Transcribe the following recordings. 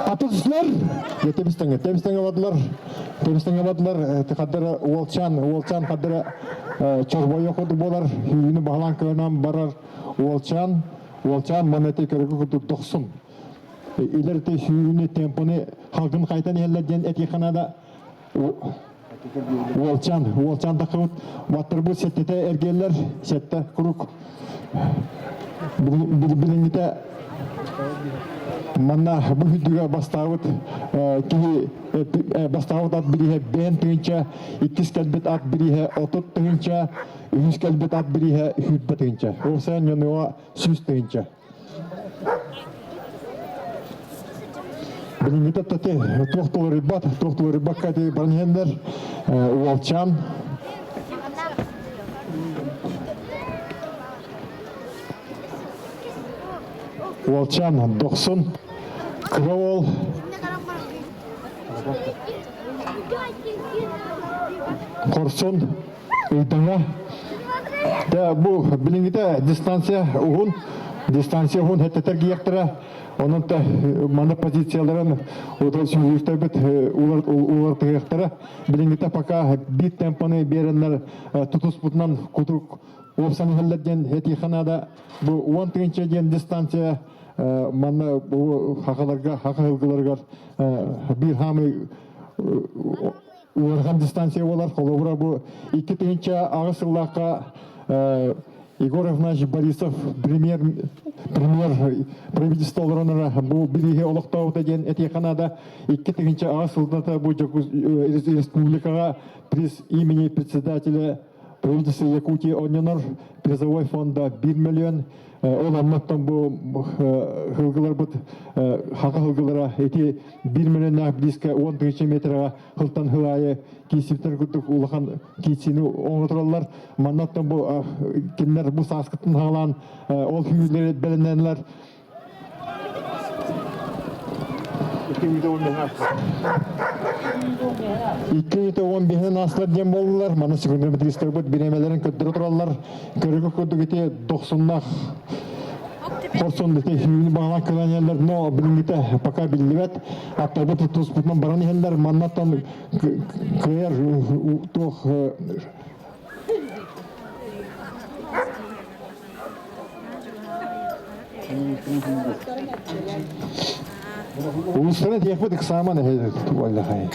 Атыслар тэбистеңе, тэбистеңе бардылар, тэбистеңе бардылар, хаддара уолчан, уолчан хаддара чорбойо курдук буолар, хүүнү баһылаан кыанан барар уолчан, уолчан манна эти көрөгө курдук дохсун. Илер сүүрүүнү темпоны халгын хайтан иһэллэр диэн этиэххэ да уолчан, уолчан таххыбыт баттарбыт сэттэтэ эргиэллэр, сэттэ курук. Билиҥҥитэ манна бу үрдүгэ бастаабыт киһи бастаабыт ат бирииһэ бээн тыһыынча, иккис кэлбит ат бирииһэ 30 тыһыынча, үһүс кэлбит ат бирииһэ 20 тыһыынча. Ол сайын ньонуга 100 тыһыынча. Билиҥҥитэ тати туох толоруйбат, туох толоруйбакка ити баран иһэннэр уолчаан уолчаан дохсун кыра уол хорсун ыйдаҥа Дэ бу билиҥҥитэ дистанция уһун, дистанция уһун хэттэтэр гиэхтэрэ. Онон та маны позицияларын сүүрүүстэрбит улартыһыахтара. Билиҥҥитэ пока биир темпаны биэрэннэр тутуспутунан кутук уопсан иһэллэр диэн этиэххэ наада. Бу 10 тыһыынча диэн дистанция манна бу хахаларга, хаха сылгыларыгар биир хаамый ыарахан дистанция буолар. Холобура бу 2008 сыллаахха Егор Афанасьевич Борисов премьер, премьер правительство олоронора бу бирииһи олохтообута диэн этиэххэ наада. 2008 сылдата бу республикаҕа приз имени председателя правительства Якутии оонньонор призовой фонда 1 миллион. Ол оннуттан бу сылгыларбыт хака сылгылара ити 1 миллионнаах близко 10 тысяча метрға сылтан сыл аайы киисиптер курдук улахан киисини оҥотураллар. Маннаттан бу кинилэр бу сааскыттан хаалаан ол сүүрүүлэри бэлэмнэнэлэр. 215 аастылар диэн буоллулар. Маны секундомметристарбыт бириэмэлэрин көрдөрө тураллар. Көрүгү курдук ити дохсуннаах хорсун ити сүүрүүнү баҕалаан кылан иһэллэр, но билиҥҥитэ пока биллибэт. Аттарбыт туспутунан баран иһэллэр. Маннаттан кыайар туох Улуустарын тиэхпит ыксааман эһэ туоллахай.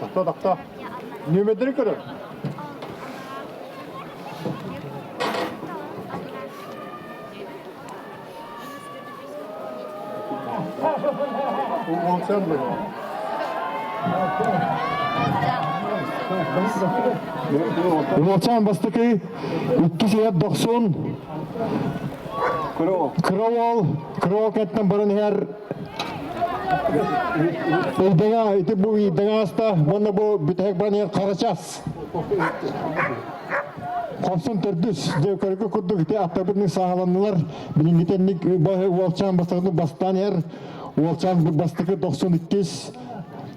Тохто, тохто. Нүөмэрдэри көрөр. Уолчаан бастакы, иккис ийэ дохсун, кыра уол, кыра уол кэттэн баран иһэр Ыйдаҥа, ити бу ыйдаҥа ааста, уонна бу бүтэһик баран иһэр Харачас. Хорсун төрдүс дьэ көргө курдук ити аттарбытын сааһыланнылар. Билиҥҥитэнник уолчаан бастакы бастаан иһэр. Уолчаан бастакы 92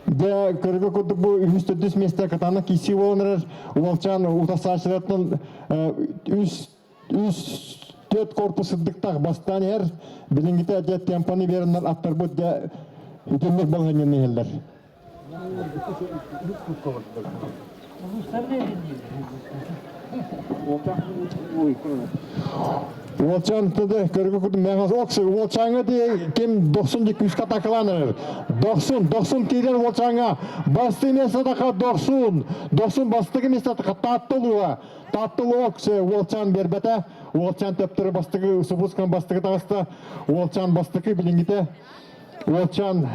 Дьэ көргө курдук бу үһүс төрдүс миэстэ катана киирсии буолан эрэр. Уолчаан утарсааччылартан үс үс төрт корпус сырдыктаах бастаан иһэр. Билиҥҥитэ дьэ темпаны биэрэннэр аттарбыт дьэ итинник балаһыанньаны иһэллэр. Уолчаан тыды көргө курдук мэҕас оксы уолчааҥҥа ти ким дохсун ди күүскэ атакалаан эрэр. Дохсун, дохсун киирэр уолчааҥҥа бастыы миэстэ дохсун, дохсун бастакы миэстэ Таатта улууһа. Таатта улууһа оксы уолчаан биэрбэтэ. Уолчаан төптөрү бастакы субускан бастакы таҕыста. Уолчаан бастакы билиҥҥитэ Уолчаан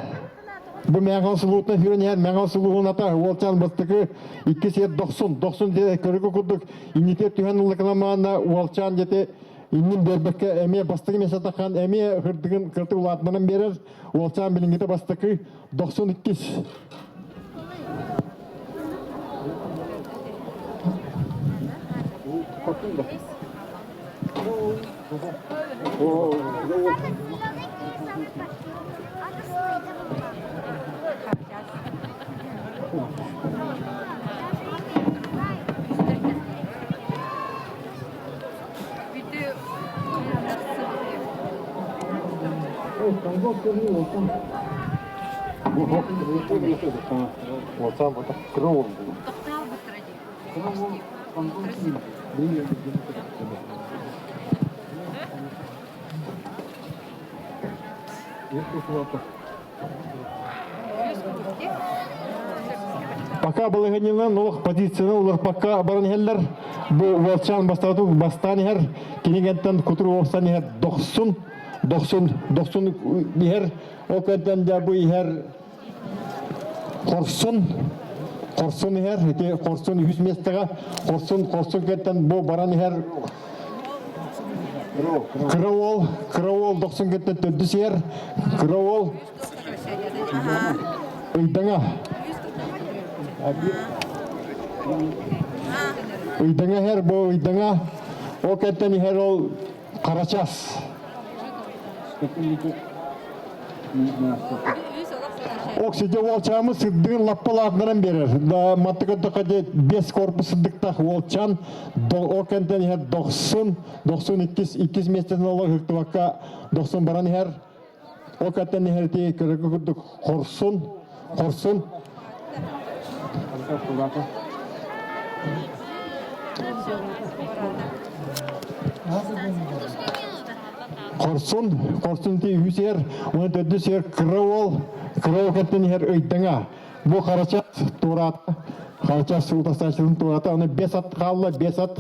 бу Мэҥэ сулуутунан сүүрэн иһэр Мэҥэ сулуһун ата Уолчаан бастакы икки сиэр дохсун, дохсун диэ көрүгү курдук иннитиэр түһэн ыллыкына Уолчаан диэти иннин биэрбэккэ эмиэ бастакы миэстэ таххан эмиэ кырдыгын кырты улаатынан биэрэр Уолчаан билиҥҥитэ бастакы дохсун иккис. Пока балаһыанньанан олох позицияны уларпакка баран иһэллэр. Бу уолчаан бастаатык бастаан иһэр, кинигэнтэн кутур уопсан иһэр дохсун, дохсун, дохсун иһэр. Ол кэнтэн дьэ бу иһэр Хорсун, хорсун иһэр, ити хорсун үһүс миэстэҕэ, хорсун, хорсун кэнтэн бу баран иһэр кыра уол, кыра уол дохсун кэнтэн төрдүс иһэр, кыра уол ыйдаҥа. Ыйдаҥа иһэр, бу ыйдаҥа, ол кэнтэн иһэр ол Карачас. Оксиде уолчаамы сырдыгын лаппалаатынан берер. Да маттыгы дьэ бес корпус сырдыктах уолчан о кэнтэн иһэр дохсун, дохсун иккис иккис миэстэтин олох ыктыбакка дохсун баран иһэр. О кэнтэн иһэр ти көрөргө курдук хорсун, хорсун. Хорсун, хорсун ти үс эр, уон төрдүс эр кыра уол, кыра уол кэнтэн иһэр ыйдаҥа. Бу Харачаас туораата, Харачаас утастааччытын туораата, аны бэс ат хаалла, бэс ат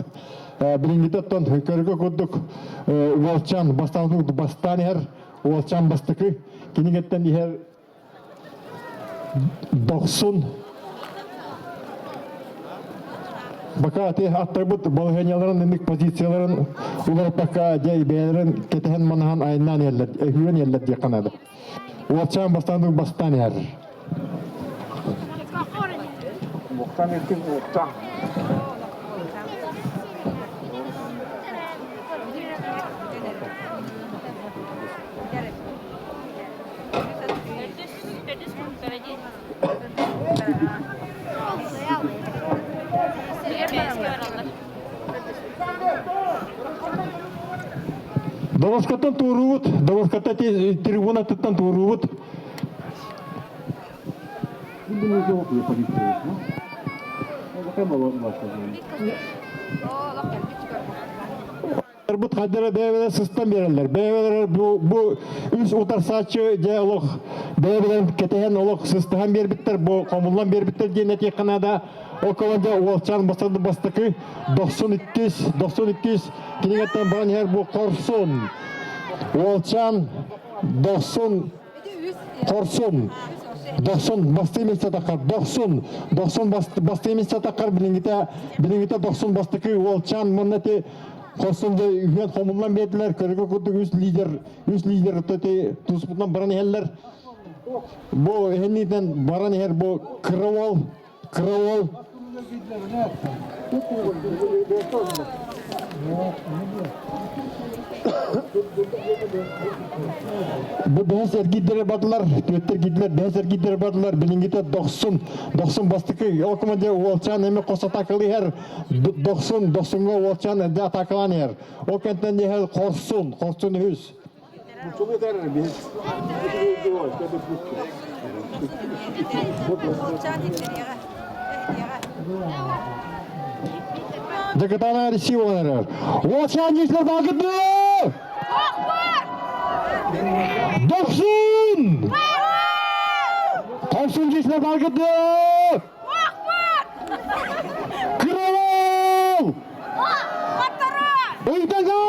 билиҥҥитэ оттон көргө курдук уолчаан бастаан бастаан иһэр, уолчаан бастакы кинигэттэн иһэр Дохсун Бака ати аттарбыт балаһыанньаларын инник позицияларын уларыппакка дьэ бэйэлэрин кэтэһэн манаһан айаннаан иһэллэр, өһүөн иһэллэр диэххэ наада. Уолчаан бастаан бастаан иһэр. Уохтан эркин уохтан. Доруоскаттан туоруубут, доруоскаттан трибунаттан туоруубут. Бут хайдара бэйэ-бэйэ сыстан биэрэллэр. Бэйэ-бэйэлэр бу, бу үс утарсааччы дьэ олох бэйэ-бэйэлэрин кэтэһэн олох сыстаһан биэрбиттэр, бу хомуллан биэрбиттэр диэн этиэххэ наада. Ол команда уолчаан бастакы бастакы, дохсун иккис, дохсун иккис кинигэттэн баран иһэр бу хорсун. Уолчаан дохсун Хорсун, дохсун бастыы миэстэ таххар, дохсун, дохсун бастыы миэстэ таххар билиҥҥитэ, билиҥҥитэ дохсун бастакы уолчаан манна ти хорсун дьэ үһүөн хомуллан биэрдилэр, көрүгү курдук үс лидер, үс лидер ти туспутунан баран иһэллэр. Бу иһинниитинэн баран иһэр бу кыра уол, кыра уол. Бу бэһис эргийдэрэ бардылар, түөттэр гидилэр, бэһис эргийдэрэ бардылар, билиҥҥитэ дохсун, дохсун бастакы, ол командир уолчаан эми хос атаакалыы иһэр, дохсун, дохсуҥҥа уолчаан эрдэ атаакалаан иһэр. Ол кэнтэн иһэр хорсун, хорсун үһүс. Дьакытаана Россия олорор. Уолчаан дьиэтигэр баҕаргыт дуо? Дохсун! Хорсун дьиэтигэр баҕаргыт дуо? Кыралал! Ыйдага!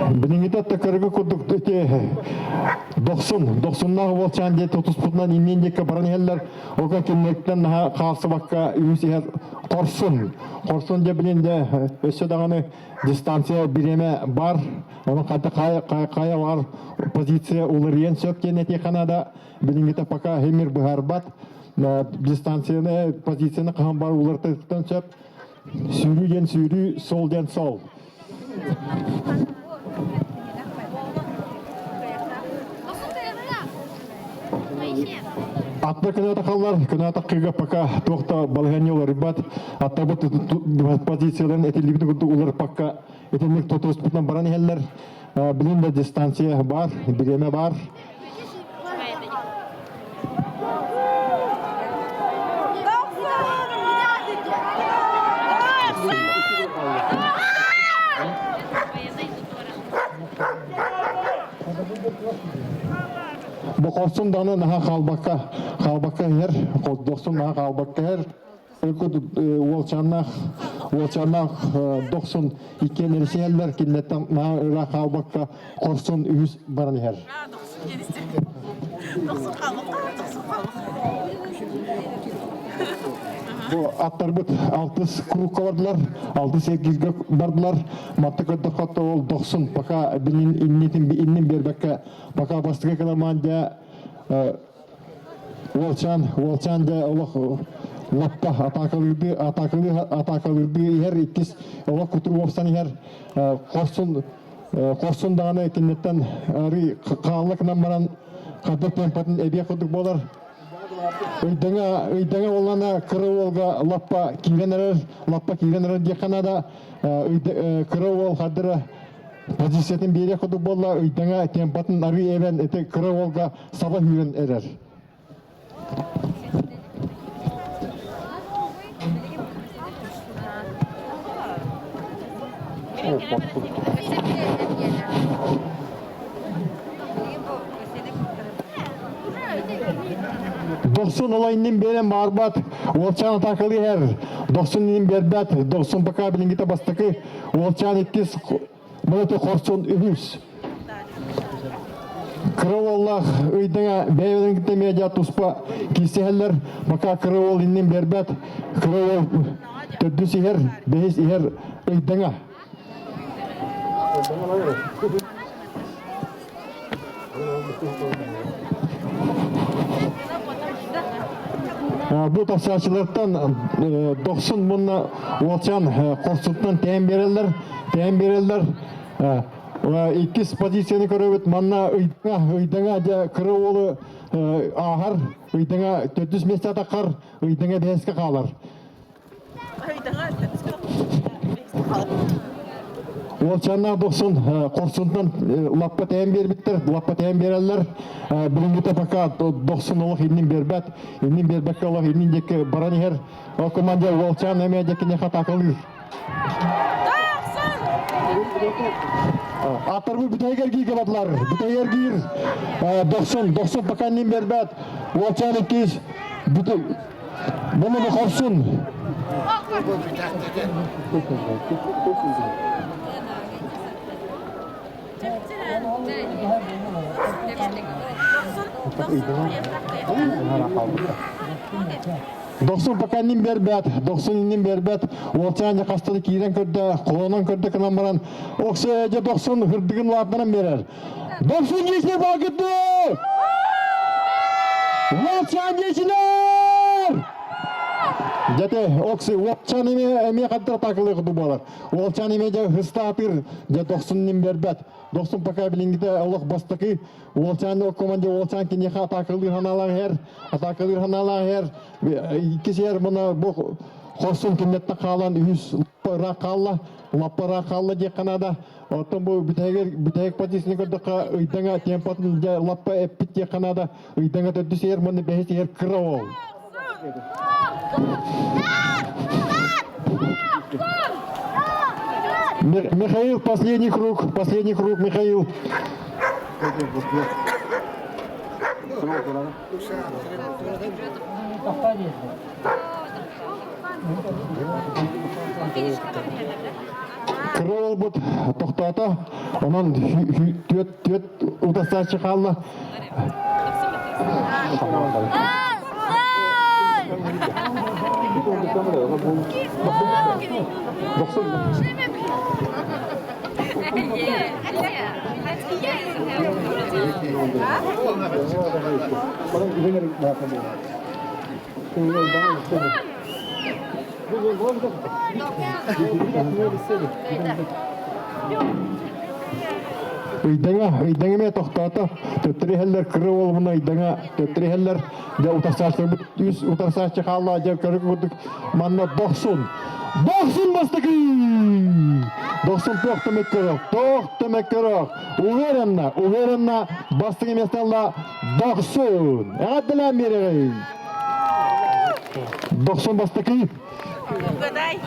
Билиҥҥитэ төкөргө курдук ити дохсун, дохсуннаах уолчаан диэн тутуспутунан иннин диэки баран иһэллэр. Ока кинилэртэн наһаа хаалсыбакка үһүс иһэр хорсун. Хорсун дьэ билин дьэ өссө даҕаны дистанция бириэмэ бар. Ону хата хайа бар позиция уларыйан сөп диэн этиэххэ наада. Билиҥҥитэ пока химир быһаарбат. Дистанцияны, позицияны хаһан бар уларытыахтан сөп. Сүүрүү диэн сүүрүү, сол диэн сол. Атта көнө халлар, көнө атаккыга пока туох да балаһыанньа уларыйбат. Аттабыт позицияларын этиллибит курдук уларыппакка итинник тутуспутунан баран иһэллэр. Билин да дистанция бар, бириэмэ бар. Бу хорсун даҕаны наһаа хаалбакка хаалбакка иһэр, дохсун наһаа хаалбакка иһэр. Уолчааннаах уолчааннаах дохсун иккиэн эрисиһэллэр, кинилэртэн наһаа ыраах хаалбакка хорсун үһүс баран иһэр. Бу аттарбыт алтыс курукка бардылар, алтыс эргииргэ бардылар. Матта көрдөххө ол дохсун пока билин иннитин иннин биэрбэккэ пока бастакы команда уолчаан уолчаан дьэ олох лаппа атаакалыырдыы атаакалыы атаакалыырдыы иһэр иккис олох кутур уопсан иһэр хорсун хорсун даҕаны киниттэн арый хаалла гынан баран хата темпатын эбиэх курдук буолар ыйдаҥа ыйдаҥа уоллана кыра уолга лаппа киирэн эрэр лаппа киирэн эрэр диэххэ наада кыра уол хардыра позициятын биэриэх курдук буолла ыйдаҥа темпатын арый эбэн ити кыра уолга саба сүүрэн эрэр. Дохсун олайнын берен барбат, уолчаан атаакалы иһэр. Дохсун инин бербэт, Дохсун пока билиҥҥитэ бастакы, уолчаан иккис, Мылаты хорсун үһүс. Кыра уоллаах ыйдаҥа бэйэлэрин кытта медиа туспа киирсиһэллэр. Пока кыра уол иннин биэрбэт. Кыра уол төрдүс иһэр, бэһис иһэр ыйдаҥа. Бу тахсааччылартан дохсун мунна уолчаан хорсуттан тээн биэрэллэр, тээн биэрэллэр. Иккис позицияны көрөбүт. Манна ыйдаҥа, ыйдаҥа дьэ кыра уолу ааһар, ыйдаҥа төрдүс миэстэ таххар, ыйдаҥа бэһискэ хаалар. Уолчааннаах дохсун хорсунтан лаппа тэйэн биэрбиттэр, лаппа тэйэн биэрэллэр. Билиҥҥитэ пока дохсун олох иннин биэрбэт, иннин биэрбэккэ олох иннин диэки баран иһэр. Ол командир Уолчаан эмиэ диэки атаакалыыр. Аттарбыт бүтэһик эргииргэ бардылар. Бүтэһик эргиир дохсун, дохсун пока иннин биэрбэт. Уолчаан иккис Bunu хорсун. Дохсун пока иннин биэрбэт, Дохсун иннин биэрбэт. Уолчаан дьэ хастаны киирэн көрдө, холонон көрдө гынан баран, Оксо дьэ Дохсун хырдыгын улаатынан биэрэр. Дохсун дьиэсинэ баакытты! Уолчаан дьиэсинэр! Дьэ Окси, уолчаан эмиэ эмиэ хантар атаакалыы курдук буолар. Уолчаан эмиэ дьэ хыстаатыр, дьэ Дохсун иннин биэрбэт. Дохсун пока билиҥҥитэ олох бастакы. Уолчаан команде уолчаан киниэхэ атаакалыыр ханаалаах иһэр, атаакалыыр ханаалаах иһэр. Иккис иһэр мына бу хорсун кинилэртэн хаалан үһүс лаппа ыраах хаалла, лаппа ыраах хаалла диэххэ наада. Оттон бу бүтэһигэр бүтэһик позицияны көрдөххө ыйдаҥа темпатын дьэ лаппа эппит диэххэ наада. Ыйдаҥа төрдүс иһэр муна бэһис иһэр кыра уол. Михаил, последний круг, Михаил. Кыра уолбут тохтоото, онон түөрт түөрт утастааччы хаалла. Ыйдаҥа, ыйдаҥа эмиэ тохтоото. Төттөрү иһэллэр, кыра уолбун ыйдаҥа төттөрү иһэллэр. Дьэ утарсааччыларбыт үс утарсааччы хаалла. Дьэ көрүк курдук манна Дохсун. Дохсун бастакы! Дохсун туох да мөккөрөх, туох да мөккөрөх. Уверенно, уверенно бастакы место ылла Дохсун. Эҕэрдэлээн биэрэҕин. Дохсун бастакы. Угадай.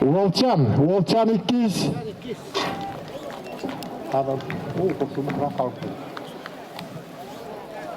Уолчан, Уолчан иккис.